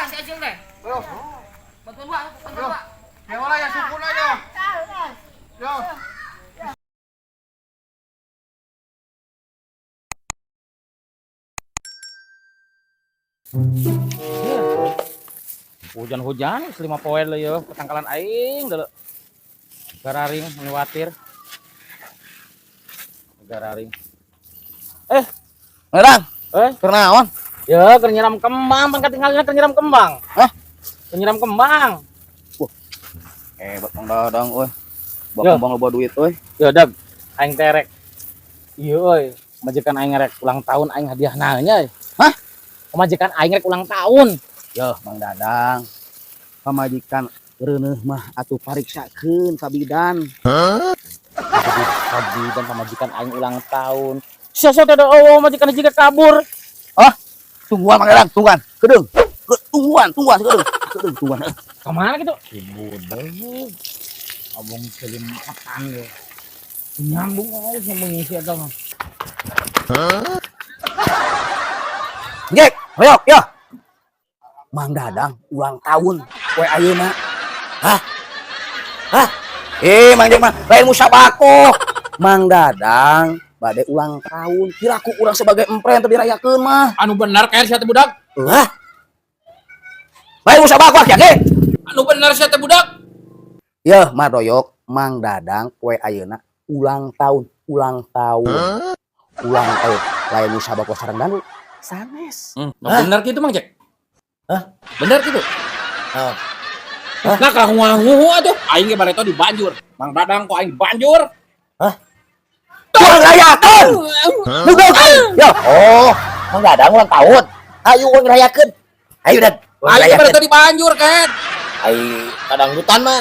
Si Acil teh. Yo. Bantuan Wak, bantuan Wak. Yang olah yang sukuna yo. Yo. Hujan-hujan geus 5 poe leuh yeuh petangkalan aing deuleu. Gararing khawatir. Gararing. Eh, Ngerang, eh, keur naon? Ya keur nyiram kembang, pan katinggalina keur nyiram kembang. Hah? Keur nyiram kembang. Hebat Mang Dadang euy. Bawa Yo. kembang loba duit euy. Ya dag, aing terek. Iya euy, pamajikan aing rek ulang tahun aing hadiah nanya euy. Hah? Pamajikan aing rek ulang tahun. Yo, Mang Dadang. Pamajikan reuneuh mah atuh pariksakeun ka bidan. Tadi dan pamajikan aing ulang tahun. Sia-sia teh oh majikan juga kabur. Tungguan Mang Dadang, tungguan. Kedeung. Tungguan, tungguan, kedeung. Kedeung, tungguan. Kemana gitu? Ibu deh. Abang selim petan deh. Nyambung oh, nyambung isi atau mah. Jack, hoyok, yo. Mang Dadang ulang tahun poe ayeuna. Hah? Hah? Eh, Mang Jack mah lain musabako. Mang Dadang bade ulang tahun. Kira ku urang sebagai empren teu dirayakeun mah. Anu benar kayak siapa budak? Hah? Lain musabako ya, ge. Anu benar siapa budak? Yeuh, Madoyok, Mang Dadang poe ayeuna ulang tahun, ulang tahun. Ulang tahun. Lain musabako sareng dangdut. Sanes. Benar gitu Mang Jack? Hah? Benar gitu? Hah? Nah, kalau nguhu atuh, aing ge bareto di banjur. Mang Dadang kok aing banjur. Urang rayakeun. Budak. Yo. Oh, Mang Dadang ulang tahun. Ayo urang rayakeun. Ayo Dan, urang Aing ge bareto rayakeun. di banjur kan. Ai kadangdutan mah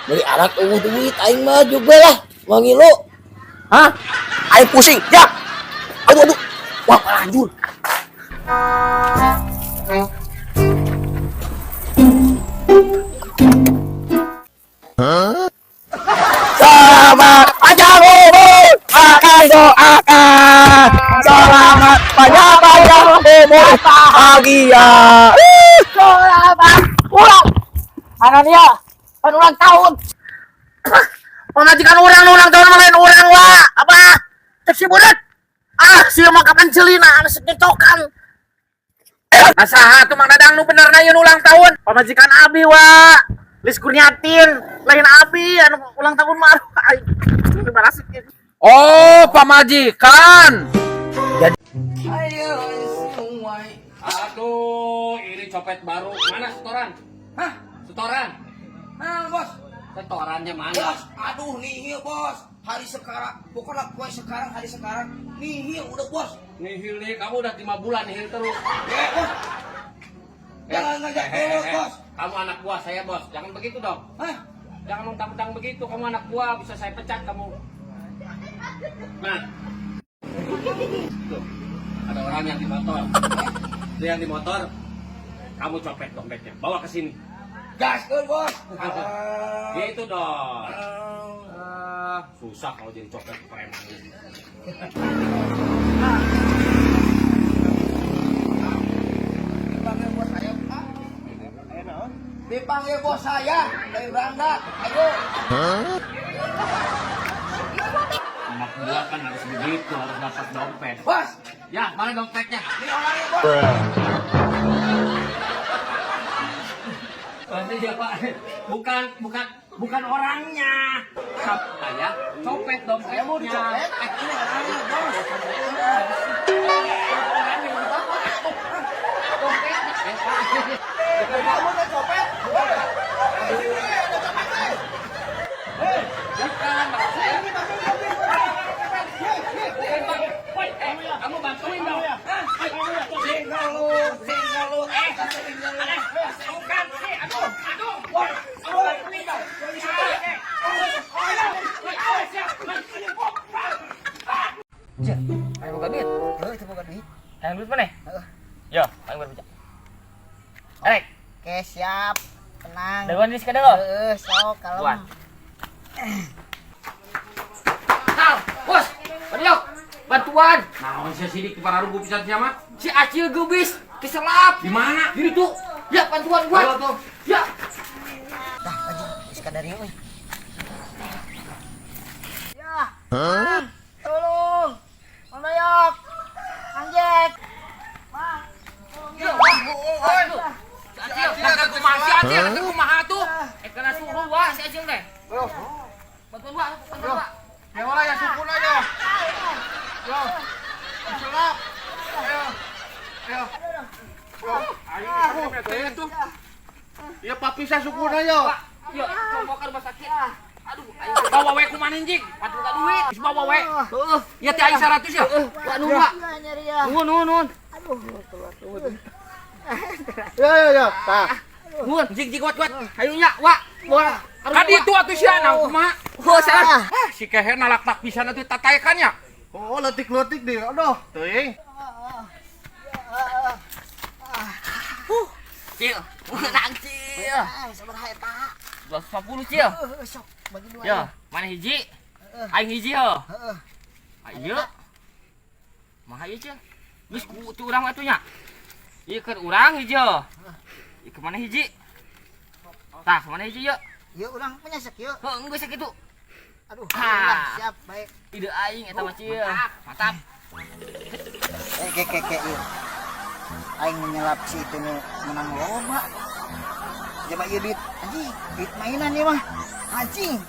beli arak eueuh duit aing mah juga lah. Mau ngilu. Hah? Aing pusing. Ya. Aduh, aduh. Wah, lanjut. Selamat panjang umur, akan doakan. Selamat panjang panjang umur, bahagia. Selamat ulang. Anania, kan ulang tahun. Pamajikan urang nu ulang tahun mah lain urang wa. Apa? Cek si budak. Ah, si mah kapan celina anu sekecokan. Nah, saha tuh Mang Dadang nu bener na ieu nu ulang tahun? Pamajikan abi wa. Lis Kurniatin, lain abi anu ulang tahun mah aduh aing. Gimana sih? Oh, pamajikan. Aduh, ini copet baru. Mana setoran? Hah? Setoran? Nah, bos. Setorannya mana? Bos, aduh nihil bos. Hari sekarang, pokoknya poe sekarang, hari sekarang, nihil udah bos. Nihil nih, kamu udah 5 bulan nihil terus. Eh, bos. Jangan ngajak terus, bos. Kamu anak buah saya, bos. Jangan begitu dong. Hah? Jangan mentang-mentang begitu. Kamu anak buah, bisa saya pecat kamu. Nah. Tuh, ada orang yang di motor. Dia yang di motor. Kamu copet dompetnya. Bawa ke sini. Gaskeun, bos. Gitu dong. Ah, susah kalau jadi copet preman ini. Dipanggil bos saya, Pak. Dipanggil bos saya dari Belanda. Ayo. Anak buah kan harus begitu, harus dapat dompet. Bos, Ya, mana dompetnya? ini orangnya, bos. Maksudnya Pak, bukan bukan bukan orangnya. Saya copet dompetnya. Saya mau dicopet. Ini orangnya, bos. Orangnya mau dibawa. Dompetnya. Eh, Pak. Kamu mau copet? Sini, ada copet, eh. Bukan, maksud saya. Ini masuk mobil. Bukan, Pak. Woi, eh, kamu bantuin dong. Hah? Singgah lu, singgah lu, eh, singgah lu. Aneh, bukan sih, aduh, aduh, woi, kamu bantuin dong. Eh, Ayo boga duit. Heuh, itu boga duit. Hayang duit mana? Yo, aing berbicara. Arek, Oke, siap. Tenang. daguan di sekedar lo. Heeh, sok kalem. Tuan. Kal, bos, Beliau, bantuan. Naon sia sidik para rugu pisan sia mah? Si Acil gebis keselap. Di mana? Di ditu. Ya, bantuan gua. Ayo tuh. Ya. Dah, maju. Geus kadarieu euy. Ya. Hah? Tolong. Mang Dayok. Mang Jack. Mang. Tolong ya. Si Acil, kata kumaha si Acil, kata kumaha tuh? Eh kena suruh wah si Acil teh. Ayo. Bantuan wah, bantuan wah. Ya lah ya sukuna yo. Yo. Selap. Ayo. Ayo. Yo. Ayo tuh. Ya papi saya sukuna yo. Yuk, coba ke rumah sakit. Aduh, ayo bawa we kumaha anjing? Patuh ka duit. Geus bawa we. Heeh. Ya teh aing 100 ya. Wah, nuhun, Pak. Iya, nyeri ya. Nuhun, nuhun, nuhun. Ya ya ya. Tah. Nuhun, jing jing kuat kuat. Ayo nya, Wak. Wah, ka ditu atuh sia nang kumaha? Oh, salah. Ah, si kehe nalak-tak pisan atuh tataekan nya. Oh, letik-letik deh. Aduh, teuing. Cil, menang Cil. Ah, sabaraha eta? 250 Cil. Heuh, sok bagi dua. Ya, mana hiji? Aing hiji heuh. Heeh. Ayo. Maha ieu Cil. Geus ku tu urang atuh nya. Ieu keur urang hiji. Ieu ke mana hiji? Tah, ke mana hiji yeuh? Yeuh urang punya sakieu. Heuh, geus sakitu. Aduh, Ah. siap, baik. Ide aing eta mah Cil. Mantap. Eh, ke ke ke ieu. Aing menyelap si itu nu menang loba. Jaba ieu duit anjing, duit mainan ieu mah. Anjing.